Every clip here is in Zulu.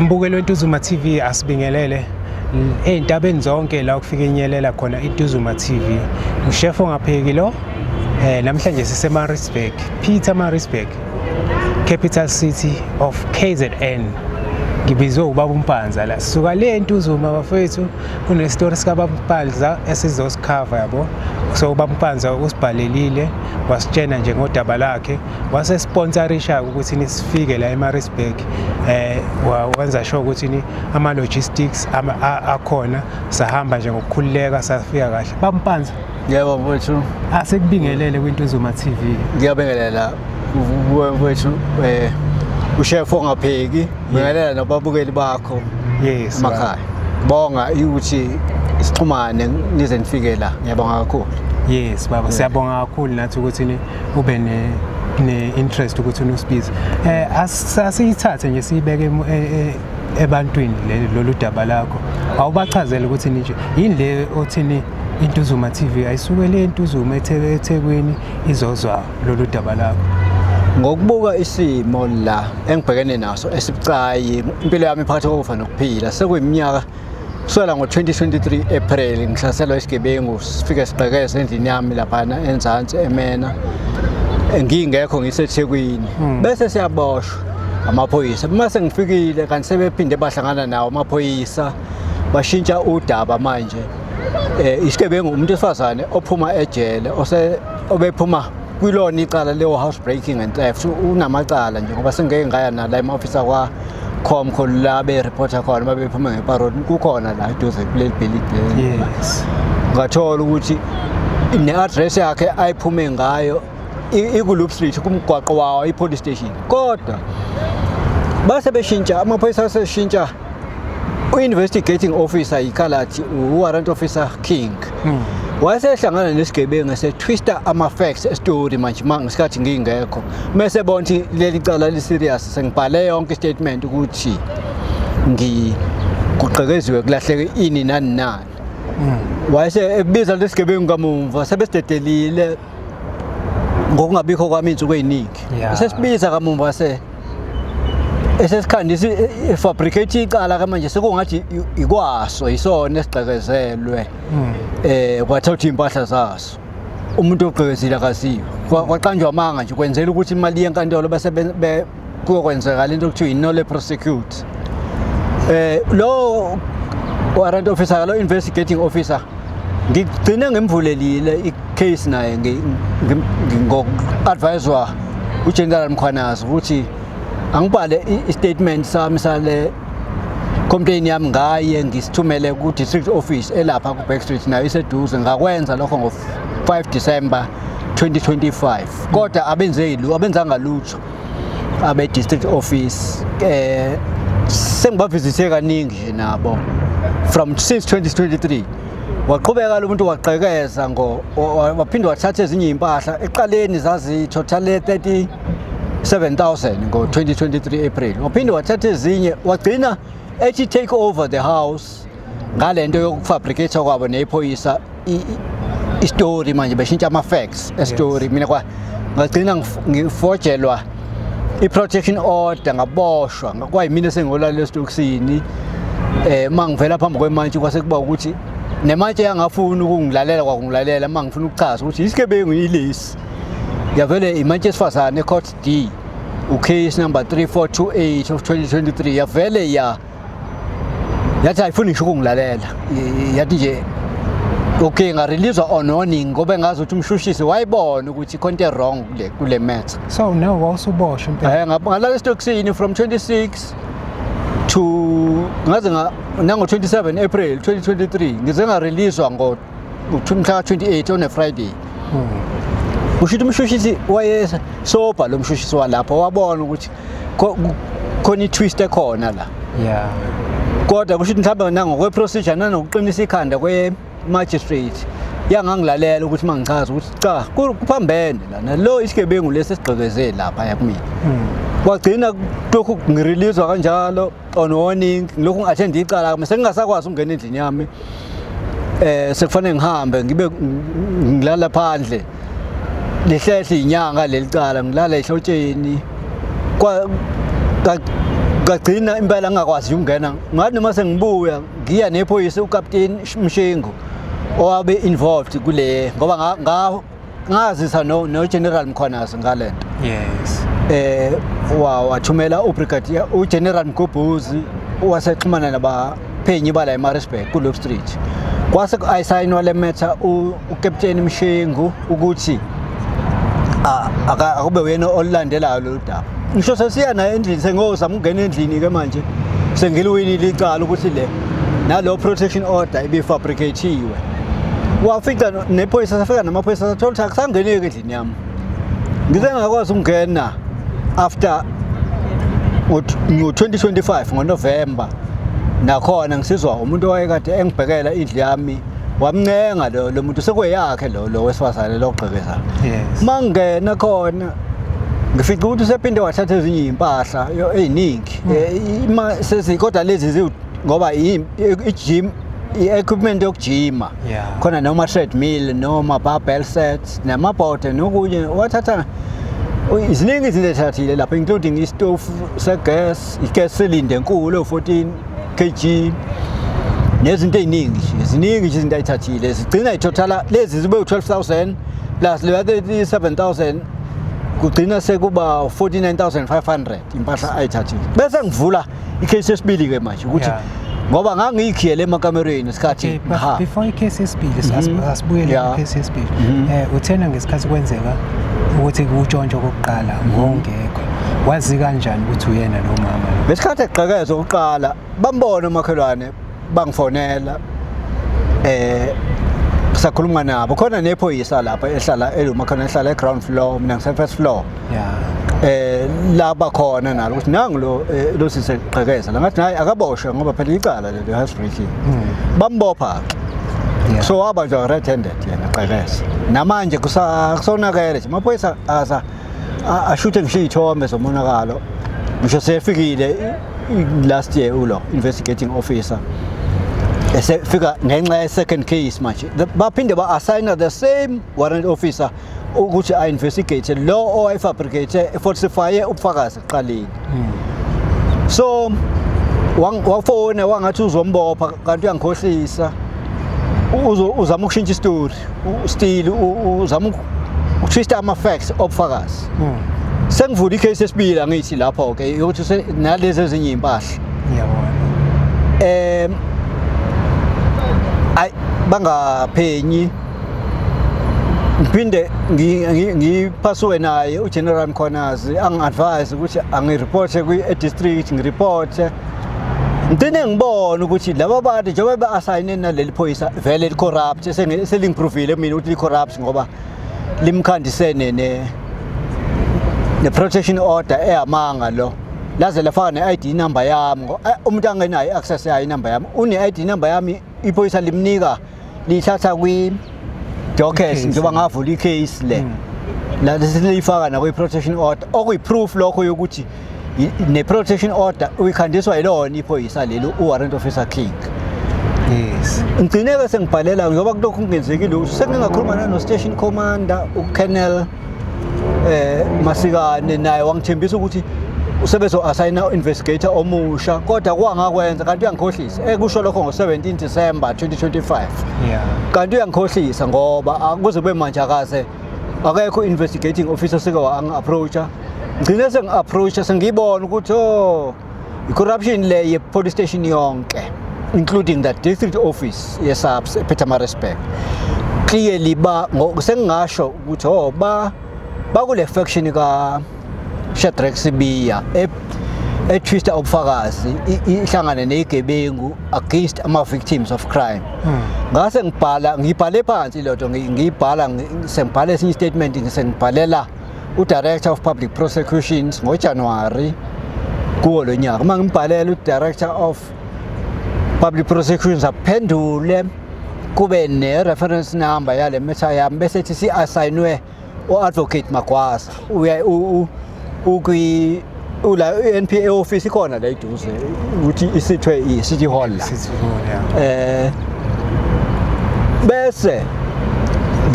Mbukelo weNtuzuma TV, asibingelele ey'ntabeni zonke la kufika inyelela khona iNtuzuma TV. Ushef ongapheki lo. Namhlanje siseMaritzburg, Pietermaritzburg, capital city of KZN. Ngibizwe ubaba uMpanza la. Sisuka le eNtuzuma, bafethu, kunestori sikababa uMpanza esizosikhava, yabo. So ubaba uMpanza usibhalelile, wasitshena nje ngodaba lakhe, wasesponsorisha ukuthi nisifike la eMaritzburg, wenza sure ukuthi ni ama logistics akhona, sahamba nje ngokukhululeka, safika kahle. Baba Mpanza. Yebo, mfowethu. Asekubingelele kwiNtuzuma TV. Ngiyabingelela kuwe, mfowethu, ushef ongapheki, bingelela nababukeli bakho emakhaya. Bonga ukuthi sixhumane nize nifike la. Ngiyabonga kakhulu. Yes baba, siyabonga kakhulu nathi ukuthi ni ube ne interest ukuthi usibize. Asiyithathe nje siyibeke ebantwini lolu daba lakho. Awubachazele ukuthi nje yini le othini iNtuzuma TV ayisukele eNtuzuma eThekwini izozwa lolu daba lakho. Ngokubuka isimo la engibhekene naso esibucayi, impilo yami iphakathi kokufa nokuphila. Sekuyiminyaka kusukela ngo-2023 April ngihlaselwa isigebengu, sifike sigqekeze endlini yami laphana enzansi emena, ngingekho, ngiseThekwini, bese siyaboshwa amaphoyisa. Uma sengifikile kanti sebephinde bahlangana nawo amaphoyisa, bashintsha udaba manje. Isigebengu umuntu wesifazane ophuma ejele, ose obephuma kwilona icala leyo house breaking and theft. Unamacala nje, ngoba sengeke ngaya nala ema-office akwa Comco la be-reporter khona babephuma ngeparole, kukhona la eduze kuleli bhilidi. Ngathola ukuthi ne-address yakhe ayiphume ngayo iku-Loop Street, kumgwaqo wawo i-police station, kodwa base beshintsha amaphoyisa, aseshintsha u-investigating officer, yikhaladi, u-warrant officer King, wayesehlangana nesigebengu esetwista ama-facts estory manje ma ngesikhathi ngingekho, mese bona ukuthi leli cala li-serious, sengibhale yonke istatement ukuthi ngikugqekeziwe, kulahleke ini nani nani. Wayese ebiza lesigebengu kamumva sebesidedelile ngokungabikho kwami iy'nsuku ey'ningi. Sesibiza kamumva, se esesikhandisa fabricate icala ke manje, sekungathi ikwaso isona esigqekezelwe, kwathathwa impahla zaso, umuntu ogqekezile akaziwe. Kwaqanjwa amanga nje kwenzela ukuthi imali yenkantolo, bese kuyokwenzeka lento okuthiwa i-nolle prosequi. Lo warrant officer, lo investigating officer, ngigcine ngimvulelile i-case naye ngoku-adviswa uGeneral Mkhwanazi ukuthi angibhale i-statement sami sale complaint yami ngaye, ngisithumele ku-district office elapha ku-Back Street, nayo iseduze. Ngakwenza lokho ngo-5 December 2025, kodwa abenzanga lutho abe-district office. Sengibavisithe kaningi nje nabo from since 2023. Waqhubeka lo muntu wagqekeza ngo waphinde wathatha ezinye iy'mpahla. Ekuqaleni zazi-total 37,000 ngo-2023 April, waphinde wathatha ezinye, wagcina ethi take over the house ngalento yokufabricate kwabo nephoyisa istory manje, beshintsha ama-facts estory. Mina kwa ngagcina ngifojelwa i-protection order, ngaboshwa, kwayimina esengolala esitokisini. Mangivela phambi kwemantshi, kwase kuba ukuthi nemantshi yangafuni ukungilalela, kwakungilalela uma ngifuna ukuchaza ukuthi isigebengu yilesi. Yavele imantshi esifazane, court D, ucase number 3428 of 2023, yavele ya yathi ayifuni ngisho ukungilalela. Yathi nje okay, ngareleaswa on warning, ngoba ngazi ukuthi umshushisi wayibona ukuthi khona into wrong kule matter. So no, wawusuboshwa impela? Ngalala esitokisini from 26 to ngaze nango 27 April 2023, ngize ngareleaswa ngo mhla ka 28 on a Friday. Kusho ukuthi umshushisi wayesoba, lo mshushisi walapho wabona ukuthi khona i-twist ekhona la. Kodwa kusho ukuthi mhlawumbe nangokwe-procedure nanokuqinisa ikhanda kwe-magistrate, yangangilalela ukuthi uma ngichaza ukuthi cha, kuphambene lana, lo isigebengu lesi esigqekeze lapha yakumina. Kwagcina lokhu ngireleaswa kanjalo on warning, ngilokhu ngi-attend icala, sengingasakwazi ukungena endlini yami, sekufanele ngihambe ngibe ngilala phandle, lihlehle inyanga leli cala, ngilala ehlotsheni. Kagcina impela ngingakwazi ukungena. Ngathi noma sengibuya ngiya nephoyisa uCaptain Mshengu owabe involved kule, ngoba ngazisa no General Mkhwanazi ngalento. Wathumela uBrigadier uGeneral Mgobhozi, wasexhumana nabaphenyi bala eMaritzburg ku Loop Street. Kwase ayisayinwa le matter uCaptain Mshengu ukuthi akube uyena olulandelayo lolu daba. Ngisho sesiya naye endlini, sengozama ukungena endlini ke manje, sengiliwinile icala ukuthi le nalo protection order ibifabricatiwe. Wafica nephoyisa, safika namaphoyisa, sathola ukuthi akusangeneki endlini yami. Ngize ngakwazi ukungena after ngo-2025 ngoNovember. Nakhona ngisizwa umuntu owayekade engibhekela indlu yami, wamncenga lo muntu sekuyakhe lo wesifazane lo gqekeza. Mangena khona ngifica ukuthi usephinde wathatha ezinye iy'mpahla ey'ningi. Kodwa lezi ngoba i-gym, i-equipment yokujima, khona noma treadmill noma barbell sets namabhode nokunye. Wathatha ziningi izinto ethathile lapho, including istofu segas, i-gas cylinder enkulu ewu-14 kg, nezinto ey'ningi nje, ziningi nje izinto ayithathile. Zigcina i-totala lezi zibe u-12,000 plus leya 37,000, kugcina sekuba 49,500 impahla ayithathile. Bese ngivula i-case yesibili-ke manje ukuthi ngoba ngangiyikhiyele emakamerweni isikhathi. Okay, but before i-case yesibili, asibuyele ku-case yesibili. Uthena ngesikhathi kwenzeka ukuthi kutshontshwa kokuqala ngongekho, wazi kanjani ukuthi uyena lo mama lo? Ngesikhathi egqekezwa okokuqala, bambona umakhelwane, bangifonela, sakhuluma nabo. Khona nephoyisa lapha ehlala elumakhelwane, ehlala e-ground floor, mina ngise-first floor. Laba khona nalo ukuthi nangu lo sisegqekeza la. Ngathi hayi, akaboshwe ngoba phela icala lelo house breaking. Bambopha ke. So wabanjwa red handed yena gqekeza. Namanje kusonakele nje, amaphoyisa asa ashuthe ngisho iy'thombe zomonakalo. Ngisho sefikile last year ulo investigating officer, esefika ngenxa ye-second case manje, baphinde ba-assigna the same warrant officer ukuthi a-investigate lo owayefabricate, falsifye ubufakazi ekuqaleni. So wafona wangathi uzombopha, kanti uyangikhohlisa. Uzama ukushintsha isitori, still uzama ukutwista ama-facts obufakazi. Sengivula i-case esibili, angithi lapho-ke ukuthi nalezi ezinye iy'mpahla. Ngiyabona. Ay, bangaphenyi. Ngiphinde ngiphasuke naye uGeneral Mkhwanazi, angi-advise ukuthi angiripothe kwi-district, ngiripothe. Ngigcine ngibona ukuthi laba bantu njengoba ba-asayine naleli phoyisa vele li-corrupt, selingiprovile mina ukuthi li-corrupt ngoba limkhandise ne-protection order eyamanga lo, laze lafaka ne-ID number yami. Umuntu angenayo i-access yayo inamba yami, une-ID number yami, iphoyisa limnika, liyithatha kwi-docket. I-case. Njengoba ngavula i-case le, la liyifaka nakwi-protection order, okuyi-proof lokho yokuthi ne-protection order uyikhandiswa yilona iphoyisa leli, u-warrant officer King. Ngigcine-ke sengibhalela, ngoba kulokhu kungenzeki lutho, sengingakhuluma nano-station commander uColonel Masikane, naye wangithembisa ukuthi usebezo-assigna investigator omusha, kodwa kwangakwenza, kanti uyangikhohlisa. Ekusho lokho ngo-17 December 2025. Kanti uyangikhohlisa ngoba kuze kube manje akaze, akekho investigating officer sike wangi-approacha. Ngigcine sengi-approacha, sengiyibona ukuthi oh, i-corruption le ye-police station yonke, including the district office ye-SAPS ePietermaritzburg. Clearly ba sengingasho ukuthi oh, ba bakule faction ka Shadrack Sibiya etwista ubufakazi, ihlangane nezigebengu against ama victims of crime. Ngase ngibhala, ngibhale phansi lento, ngiyibhala, sengibhala esinye statement, sengibhalela uDirector of Public Prosecutions ngoJanuary kuwo lo nyaka. Uma ngibhalela uDirector of Public Prosecutions, aphendule kube ne-reference number yale matter yami, bese ethi si-assignwe u-Advocate Magwaza. Uya ukwi ula i-NPA office ikhona la eduze, ukuthi isithwe i-City Hall la. City Hall, yeah. Bese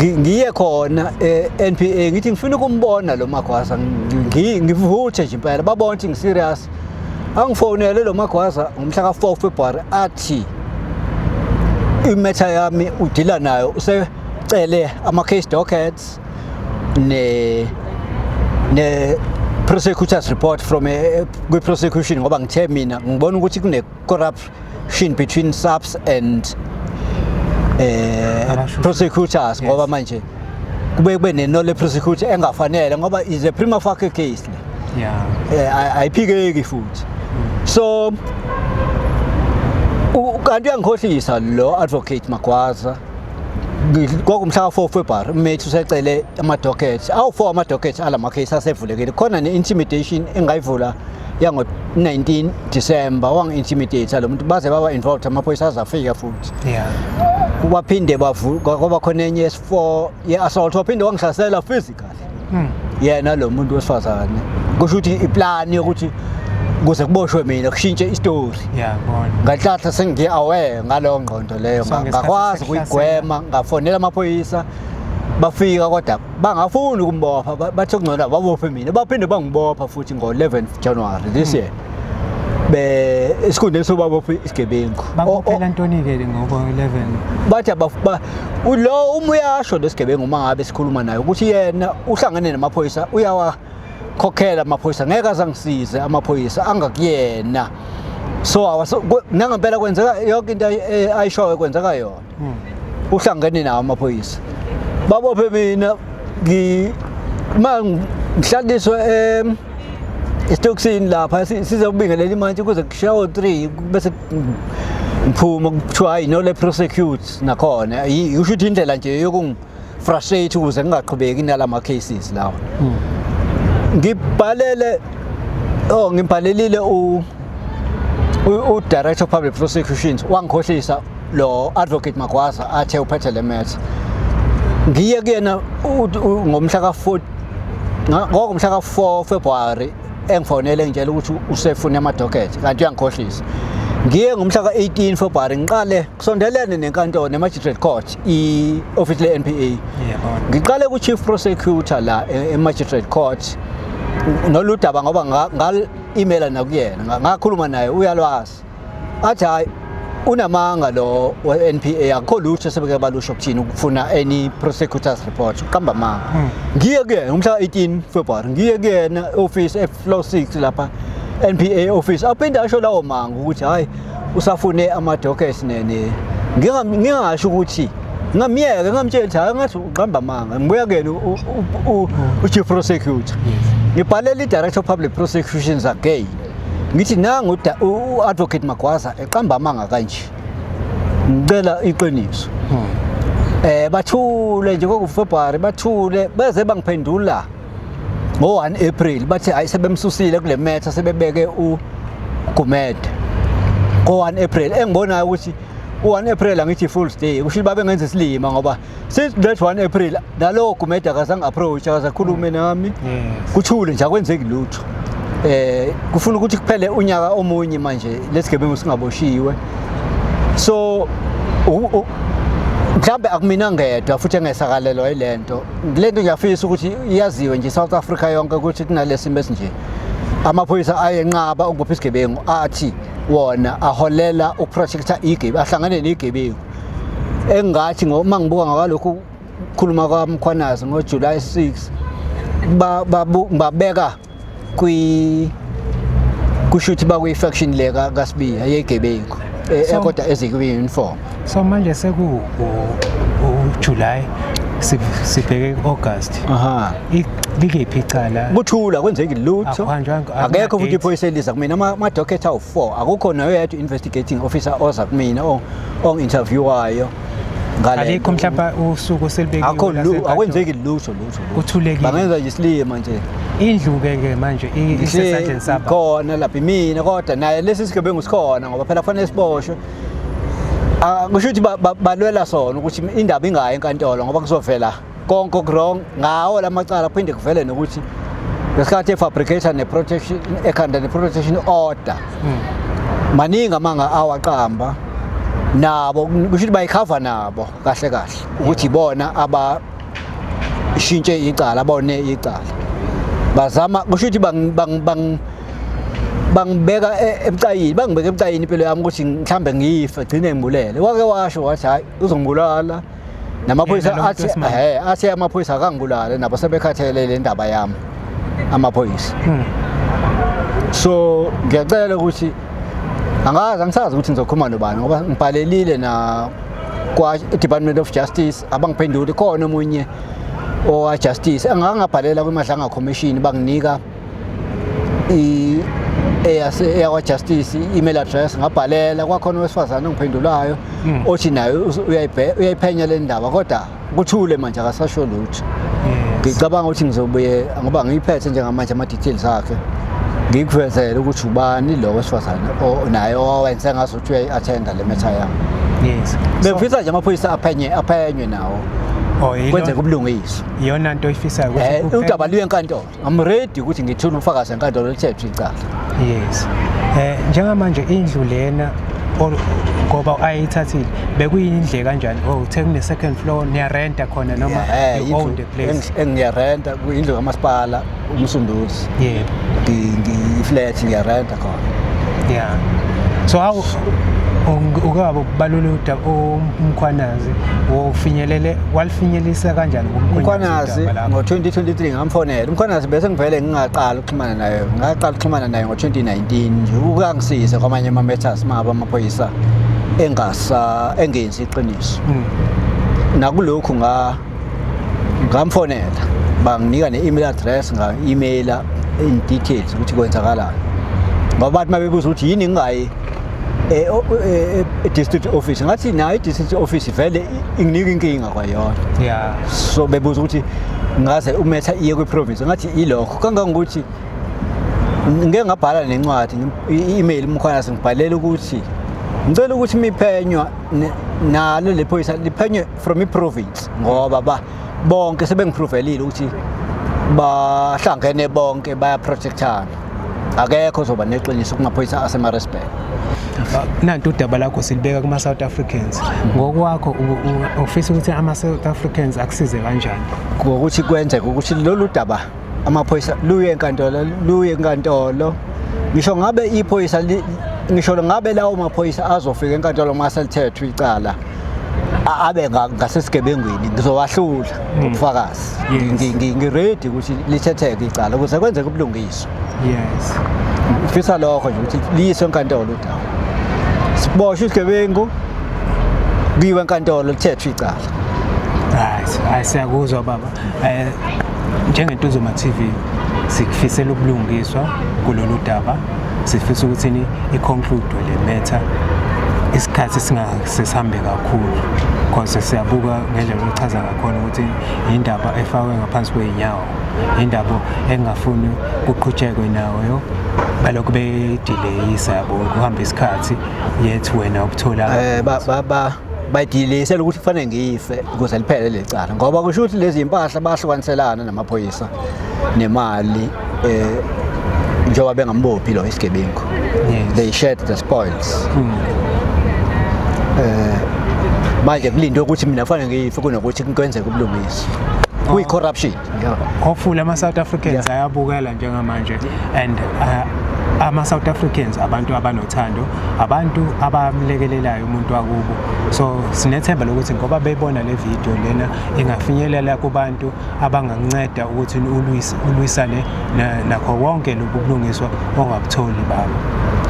ngiye khona e-NPA, ngithi ngifuna ukumbona lo Magwaza, ngivuthe nje impela, babona ukuthi ngiserious. Angifonele lo Magwaza ngomhla ka-4 February athi i-matter yami udila nayo, usecele ama-case dockets ne prosecutors report from kwi-prosecution, ngoba ngithe mina ngibona ukuthi kune-corruption between SAPS and Abashushisi. prosecutors, ngoba manje kube ne-nolle prosecutor engafanele, ngoba is a prima facie case le. Ayiphikeki futhi. So kanti uyangikhohlisa lo advocate Magwaza. Kwakumhla ka-4 February umethi usecele ama-dockets awu-4, ama-dockets alama case asevulekile khona, ne-intimidation engayivula yango-19 December. Wangi-intimidate lo muntu, baze baba involved amaphoyisa, azafika futhi. Waphinde kwaba khona enye yes-4 ye-assault, waphinde wangihlasela physically yena lo muntu wesifazane. Kusho ukuthi iplani yokuthi kuze kuboshwe mina kushintshe istory. Yeah, bona. Ngenhlanhla sengi-aware ngaleyo ngqondo leyo. So, ngesikhathi Ngakwazi sekuhlasela- ukuyigwema, ngafonela amaphoyisa, bafika kodwa bangafuni ukumbopha. Bathi kungcono babophe mina. Baphinde bangibopha futhi ngo-11 January this year, be esikhundleni sobabophe isigebengu. Bakubophela ntoni-ke ngobo-11? Bathi lo uma uyasho lesigebengu, uma ngabe sikhuluma naye, ukuthi yena uhlangene namaphoyisa, uyawakhokhela amaphoyisa, ngeke aze angisize amaphoyisa angakuyena. So nangempela kwenzeka yonke into ayishoyo, kwenzeka yona. Uhlangene nawo amaphoyisa, babophe mina. Ngi ma ngihlaliswe esitokisini lapha, sizobingelela imantshi kuze kushawo 3, bese ngiphuma, kuthiwa hayi, nolle prosecute nakhona. Usho ukuthi indlela nje yokungi-frustrate ukuze ngingaqhubeki nalama cases lawa. Ngibhalele, oh, ngibhalelile u Director of Public Prosecutions. Wangikhohlisa lo advocate Magwaza athe uphethe le matter. Ngiye kuyena ngomhla ka-4, ngomhla ka-4 February engifonele ngitshela ukuthi usefuna ama-docket, kanti uyangikhohlisa. Ngiye ngomhla ka-18 February, ngiqale kusondelene nenkantolo, ne-magistrate court, i-office le-NPA. Ngiqale ku-chief prosecutor la e-magistrate court nolu daba, ngoba ngal-emaila nakuyena, ngakhuluma naye, uyalwazi. Athi hayi, unamanga lo we-NPA, akukho lutho sebeke balusho kuthina ukufuna any prosecutors report, uqamba amanga. Ngiye kuyena ngomhla ka-18 February, ngiye kuyena office e-floor 6 lapha NPA office, aphinde asho lawo manga ukuthi hayi, usafune ama-dockets nene. Ngingasho ukuthi ngamyeke, ngamtshela ukuthi hayi, ngathi uqamba amanga. Ngibuya kuyena u-chief prosecutor. Ngibhalela i-Director of Public Prosecutions again, ngithi nangu u-advocate Magwaza eqamba amanga kanje, ngicela iqiniso. Bathule nje koku-February, bathule beze bangiphendula ngo-1 April, bathi hayi, sebemsusile kule matter, sebebeke uGumede ngo-1 April. Engibonayo ukuthi u-1 April, angithi Fools Day, kusho ukuthi babengenza isilima, ngoba since that 1 April nalowo Gumede akazange approach, akazakhulume nami. Kuthule nje, akwenzeki lutho. Kufuna ukuthi kuphele unyaka omunye manje lesigebengu singaboshiwe. So mhlambe akumina ngedwa futhi engesakalelwa yilento. Lento ngiyafisa ukuthi iyaziwe nje South Africa yonke ukuthi kunalesimo esinje, amaphoyisa ayenqaba ukubopha isigebengu, athi wona aholela ukuprotecta igebengu, ahlangane negebengu. Engathi ngoma ngibuka ngakalokhu khuluma kwaMkhwanazi ngoJuly 6, babeka kwi kusho ukuthi bakwi-faction le kaSibiya yegebengu, kodwa ezikwi-uniform. So manje seku uJuly, sibheke ku-August. Likephi icala? Kuthula, kwenzeki lutho. Akuhanjwanga, Akekho futhi akuna-date. iphoyisa eliza kumina. Ama-docket awu-4, akukho noyedwa investigating officer oza kumina ongi-interviewayo ngale Alikho nto. mhlawumbe usuku selibekiwe Akho lasenkantolo? akwenzeki lutho, lutho, lutho. Kuthulekile. Bangenza nje isilima nje. Indlu-ke ke manje isesandleni saba? Khona lapha imina, kodwa naye lesi sigebengu sikhona, ngoba phela kufanele siboshwe. Ah, kusho ukuthi balwela sona ukuthi indaba ingayi enkantolo, ngoba kuzovela konke oku-wrong ngawo lamacala, kuphinde kuvele nokuthi ngesikhathi efabricator ne-protection, ekhanda ne-protection order, maningi amanga awaqamba. Nabo kusho ukuthi bayikhava nabo kahle kahle ukuthi ibona abashintshe icala, abone icala, bazama kusho ukuthi bang bang bang Bangibeka ebucayini, bangibeka ebucayini impilo yami ukuthi mhlambe ngife, gcine ngibulele. Wake washo wathi hayi, uzongibulala. Namaphoyisa Yena lo muntu athi wesimame. Athi amaphoyisa akangibulale, nabo sebekhathele le ndaba yami amaphoyisa. So ngiyacela ukuthi angazi, angisazi ukuthi ngizokhuluma nobani, ngoba ngibhalelile na kwa Department of Justice, abangiphenduli. Khona omunye owa Justice angangabhalela kwiMadlanga Commission, banginika i eyase eyakwa Justice email address, ngabhalela kwakhona owesifazane ongiphendulayo othi naye uyayiphenya le ndaba, kodwa kuthule manje, akasasho lutho. Ngicabanga ukuthi ngizobuye, ngoba ngiyiphethe njengamanje ama-details akhe, ngikuvezele ukuthi ubani lo wesifazane naye owenze ngazuthi uyayi-attenda le matter yami. Bengifisa nje amaphoyisa aphenye, aphenywe nawo, Oh, kwenzeke ubulungiswa. Iyona nto oyifisayo ukuthi Udaba luye enkantolo. I'm ready ukuthi ngithule ubufakazi enkantolo, lithethwe icala. Yes. Njengamanje indlu lena ngoba ayithathile, bekuyindle kanjani? Oh, uthe kune second floor, niyarenta khona noma you own the place? Engiyarenta kuyindlu kamasipala uMsunduzi. Ngi-flat, ngiyarenta khona. Yeah. So how ukabe ubalula udaba uMkhwanazi, wofinyelele, walifinyelisa kanjani kuMkhwanazi Umkhwanazi udaba lakho? Ngo-2023 ngamfonela uMkhwanazi, bese ngivele ngingaqala ukuxhumana naye, ngaqala ukuxhumana naye ngo-2019 nje, ukangisize kwamanye ama-matters mangabe amaphoyisa engasa engenzi iqiniso. Nakulokhu ngamfonela, banginika ne-email address, nga-emaila in details ukuthi kwenzakalani, ngoba bathi uma bebuza ukuthi yini ngingayi e-district office, ngathi nayo i-district office vele inginika inkinga kwayona. So bebuza ukuthi ngaze umatter iye kwi-province, ngathi ilokho kangangokuthi ngike ngabhala nencwadi, i-email uMkhwanazi, ngibhalela ukuthi ngicela ukuthi miphenywa nalo le phoyisa liphenywe from i-province, ngoba ba bonke sebengiprovelile ukuthi bahlangene bonke, bayaprotectana, akekho ozoba neqiniso kumaphoyisa aseMaritzburg. Nanti udaba lakho silibeka kuma-South Africans. Ngokwakho ufisa ukuthi ama-South Africans akusize kanjani? Ngokuthi kwenzeke ukuthi lolu daba amaphoyisa luye enkantolo, luye enkantolo, ngisho ngabe iphoyisa ngisho ngabe lawo maphoyisa azofika enkantolo uma selithethwe icala abe ngasesigebengwini, ngizowahlula ngobufakazi. Ngi-ready ukuthi lithetheke icala ukuze kwenzeke ubulungiswa. Ngifisa lokho nje, ukuthi liyiswe enkantolo udaba, siboshwe isigebengu, kuyiwe enkantolo, lithethwe icala. Right, hayi, siyakuzwa baba. NjengeNtuzuma TV sikufisela ubulungiswa kulolu daba. Sifisa ukuthi ni iconclude le matter isikhathi singasihambe kakhulu, because siyabuka ngendlela ochaza ngakhona ukuthi indaba efakwe ngaphansi kwey'nyawo, indaba engafuni kuqhutshekwe nayo, balokhu bedelayisa, yabo, kuhamba isikhathi yet wena ukuthola ba ba ba bayidilisela ukuthi kufanele ngife ukuze liphele leli cala, ngoba kusho ukuthi lezi impahla bahlukaniselana namaphoyisa nemali, njengoba bengambophi lo isigebengu. They shared the spoils. Manje kulindwe ukuthi mina kufanele ngife kunokuthi kwenzeke ubulungiswa, kuyi-corruption, yeah. Hopefully ama-South Africans ayabukela njengamanje, and ama-South Africans abantu abanothando, abantu abamlekelelayo umuntu wakubo, so sinethemba lokuthi ngoba bebona le video lena ingafinyelela kubantu abangakunceda ukuthi ulwisane nakho konke lobu bulungiswa ongabutholi baba.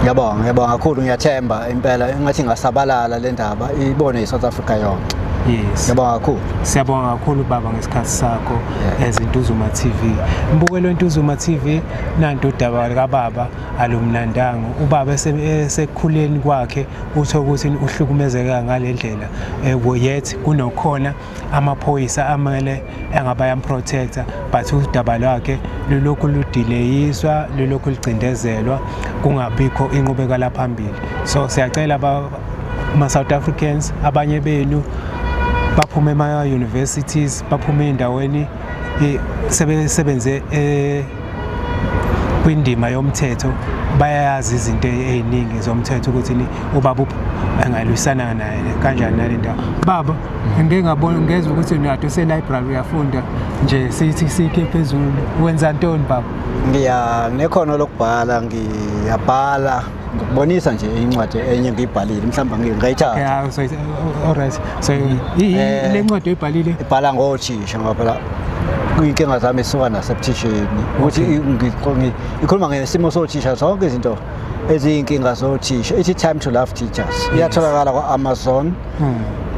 Ngiyabonga, ngiyabonga kakhulu. Ngiyathemba impela engathi ingasabalala le ndaba, ibone i-South Africa yonke. Ngiyabonga kakhulu. Siyabonga kakhulu baba ngesikhathi sakho. EziNtuzuma TV, mbukelo weNtuzuma TV, nanti udaba likababa alumnandanga. Ubaba esekukhuleni kwakhe utho ukuthi uhlukumezeka ngale ndlela, yet kunokhona amaphoyisa amele engaba yamprotector, but udaba lwakhe lulokhu ludelayiswa, lulokhu lucindezelwa, kungabikho inqubekela phambili. So siyacela ma-South Africans, abanye benu baphume ema-universities, baphume ey'ndaweni, sebesebenze Kwindima yomthetho bayayazi izinto ey'ningi zomthetho ukuthi ni ubaba angalwisana naye kanjani nale ndawo. Baba, ngike ngabona, ngezwa ukuthi unado use-library uyafunda nje, sithi sikhe phezulu. Wenza ntoni, baba? Nginekhono lokubhala, ngiyabhala. Ngikubonisa nje incwadi enye ngiyibhalile, mhlawumbe ngingayithatha. Yeah, so all right, so le ncwadi oyibhalile? Ibhala ngothisha, ngoba phela kuyinkinga zami isuka nasebuthisheni ukuthi ikhuluma ngesimo sothisha, zonke izinto eziyinkinga zothisha. Ithi "Time to Love Teachers". Iyatholakala kwa-Amazon.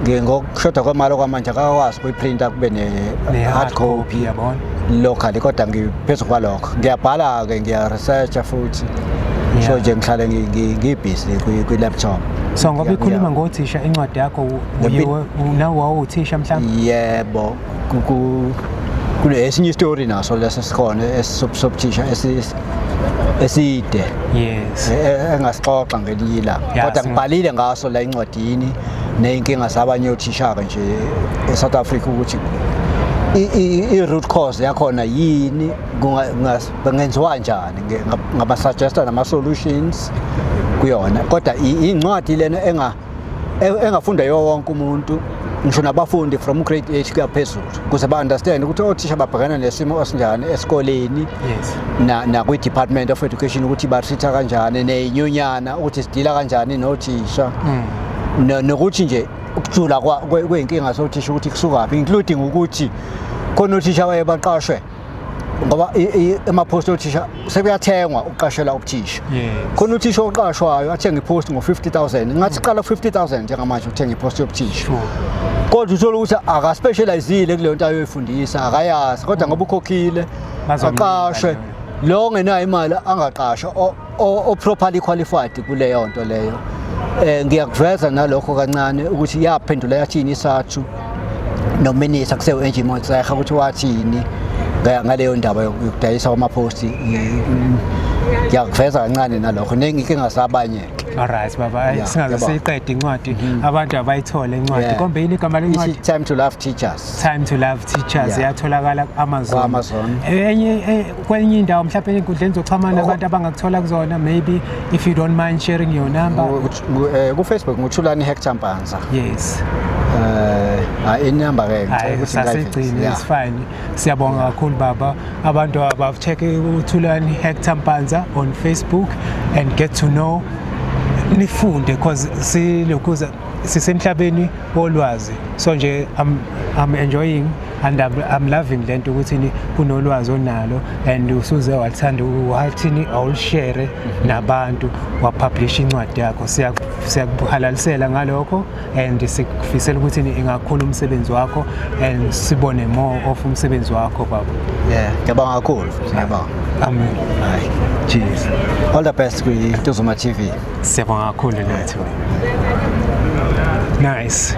Ngokushoda kwemali okwamanje akakwazi ukuyiprinta kube ne-hard copy yabona locally, kodwa ngiphezu kwalokho ngiyabhala-ke, ngiya-researcha futhi. So nje ngihlale ngibhizi kwi-laptop. So ngoba ikhuluma ngothisha incwadi yakho, uyiwe nawe wawuthisha mhlawumbe? Yebo, kule esinye isitori naso leso sikhona esobuthisha eside engasixoxa ngelinye ilanga, kodwa ngibhalile ngaso la encwadini ney'nkinga zabanye othisha-ke nje e-South Africa, ukuthi i-root cause yakhona yini, kungenziwa kanjani, ngaba-suggesta nama-solutions kuyona. Kodwa incwadi lena engafundwa yiwo wonke umuntu, ngisho nabafundi from grade 8 kuya phezulu, ukuze ba-understand ukuthi othisha babhekana nesimo esinjani esikoleni na kwi-Department of Education, ukuthi ba-treat-a kanjani, ney'nyunyana ukuthi sidila kanjani nothisha, nokuthi nje ukujula kwey'nkinga zothisha ukuthi kusukaphi, including ukuthi khona othisha abaye baqashwe ngoba ama-post othisha sekuyathengwa ukuqashelwa ubuthisha. Khona uthisha oqashwayo athenga i-post ngo-50 000, ngathi qala ku-50 000 njengamanje uthenga i-post yobuthisha, kodwa uthola ukuthi akaspecializile kuleyo nto ayoyifundisa, akayazi, kodwa ngoba ukhokhile Bazomnika aqashwe. Leyo. Lo ongenayo imali angaqashwa, o-properly qualified kuleyo nto leyo. Ngiyakuveza nalokho kancane ukuthi yaphendula yathini iSADTU nominister kuse Angie Motshekga, ukuthi wathini ngaleyo ndaba yokudayisa kwama-post. Ngiyakuveza kancane nalokho nenginkinga zabanye. Alright baba, hayi, Yeah, singaze ngiyabonga. siyiqede incwadi, abantu abayithole incwadi. Kombe yini igama lencwadi? Ithi "Time to Love Teachers". "Time to Love Teachers". Iyatholakala ku-Amazon. Ku-Amazon. Enye kwenye indawo mhlawumbe ey'nkundleni zokuxhumana Oh. abantu abangakuthola kuzona, maybe if you don't mind sharing your number. Ku-Facebook nguThulani Hector Mpanza. Hayi, inamba ke ngicela Hayi, ukuthi ngingayivezi. sasegcine. It's fine, siyabonga kakhulu baba. Abantu abacheck uThulani Hector Mpanza on Facebook and get to know, nifunde, because silokhuza sisemhlabeni wolwazi. So nje I'm enjoying and I'm loving lento ukuthi ni kunolwazi onalo and usuze walithanda wathini awulishare nabantu, wapublish incwadi yakho. Siyakuhalalisela ngalokho and sikufisela ukuthi ni ingakhula umsebenzi wakho and sibone more of umsebenzi wakho, baba. Yeah, ngiyabonga kakhulu, ngiyabonga. Amen. Hayi. Cheers. All the best kwi-Ntuzuma TV. Siyabonga kakhulu lethu. Nice.